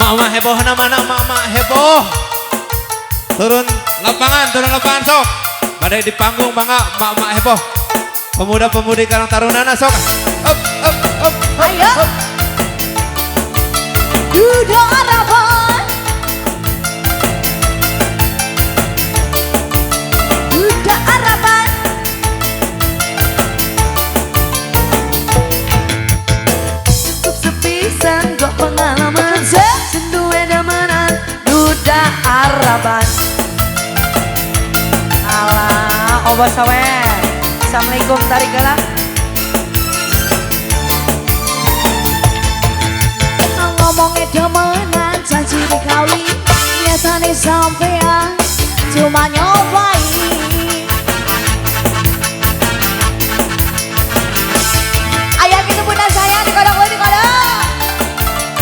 Mak-mak heboh mana mak-mak heboh. Turun lapangan sok. Badai di panggung bangga mak-mak heboh. Pemuda-pemudi Karang Tarunana sok. Up up up. Ayo. Duda Araban. Duda Araban. Cukup sepisan kok pengalaman. Senduwe demenan Duda Araban. Alah, obos sawe. Assalamualaikum tarik gelah. Ngomongnya demenan janji dikawin, nyatane sampean cuma nyobain. Ayah gitu bunda saya di kodok di kodok.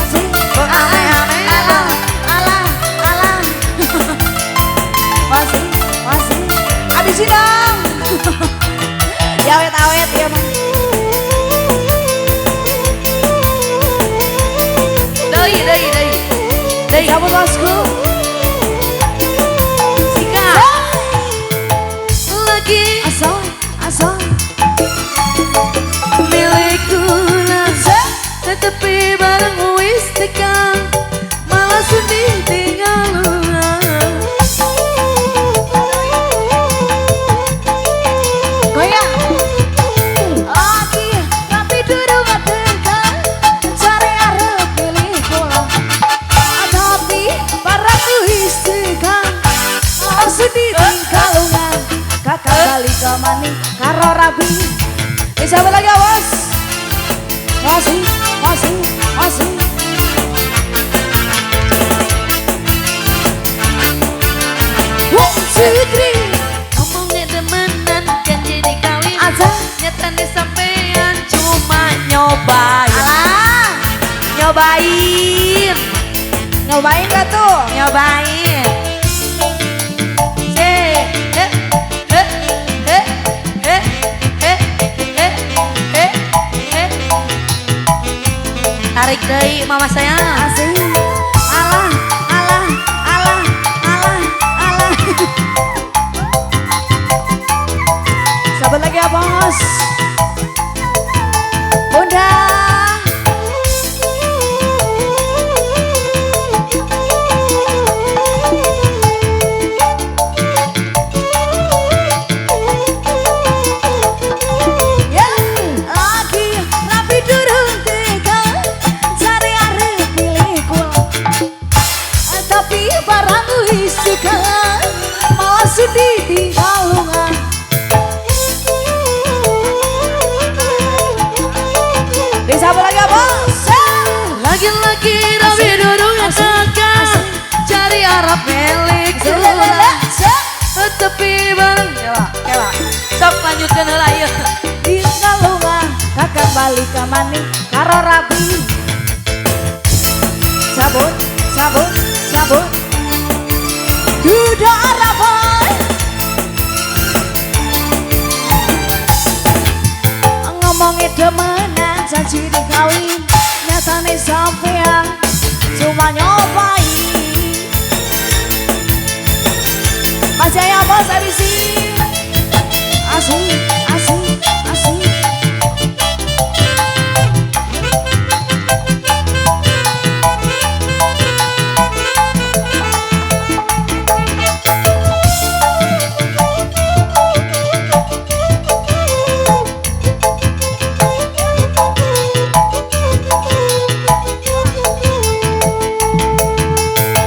Asik. Alah, alah, alah. Masih, masih. Habisin dong. Ya awet-awet ya mah. Doi, doi, doi. Doi. Cabut bosku. Sika. Lagi. Asoy, asoy. Milikku tetepi bareng wis tekan. Malah sedih tinggal lunga. Goyang. Lagi rapi durung tekan. Cari arep pilih kula. Tapi barang wis tekan. Malah sedih tinggal lunga. Kakak balik ke maning karo rabi. Siapa lagi awas? Masih, masih, masih. One, two, three. Ngomongnya demenan janji dikawin. Aja. Nyatane sampean cuma nyobain. Alah. Nyobain. Nyobain gak tuh? Nyobain. Tarik deui mama sayang. Asik. Alah, alah, alah, alah, alah. Sahabat lagi ya bos. Bunda. Ya, lagi rapi durung tega. Cari arep milih kula. Tapi barang wis tekan. Malah sedih tinggal lunga. Disambut lagi bos. Lagi-lagi rapi durung tekan. Cari arep milik kula. Tepi bareng. Kela, kela. Sok lanjutkan heula ieu. Tinggal lunga, kakak balik ke maning karo rabi. Cabut, cabut, cabut. Duda Araban. Ngomongnya demenan janji dikawin, nyatane sampean cuma nyobain. Masih ayah bos habisin. Asik, asik, asik.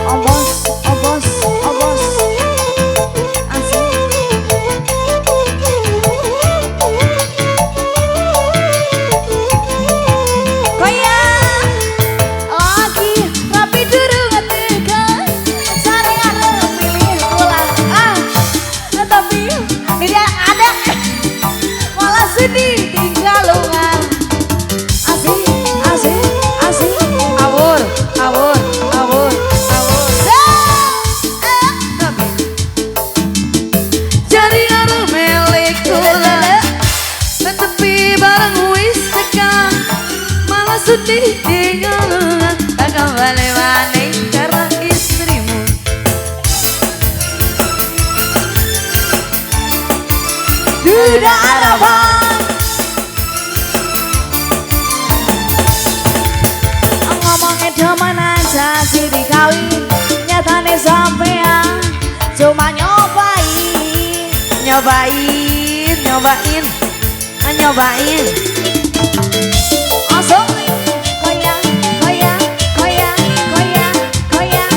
Obos, obos, obos. Asik. Sudah harapan. Ngomongnya demen aja sih dikawin, nyatane sampean cuma nyobain. Nyobain, nyobain, nyobain. Langsung goyang, goyang, goyang, goyang, goyang.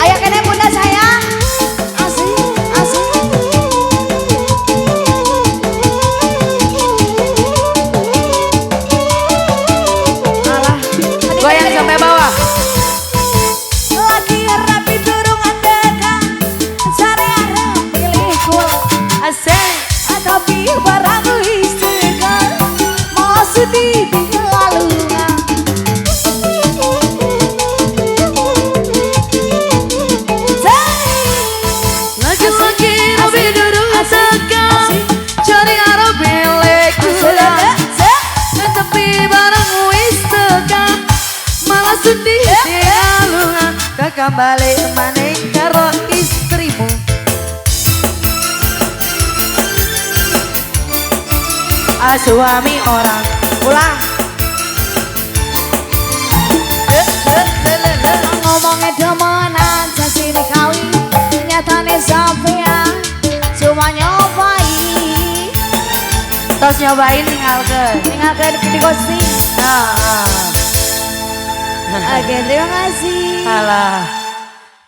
Ayo kene bunda sayang. Asik, asik. Alah, Goyang sampai bawah. Lagi rapi durung andeka, cari arah pilih kula. Asik. Tapi barang wis teka, mau sedih tinggal lunga. Lagi-lagi rapi durung teka, cari arah pilih kula. Tapi barang wis teka, malah sedih tinggal lunga. Kakak balik maning karo istrimu. Ah, suami orang ulang. Ngomongnya demen aja sih dikawin, nyatane sampean cuma nyobain. Tos nyobain tinggalkeun. Tinggalkeun di ghosting. Nah, Oke, terima kasih. alah.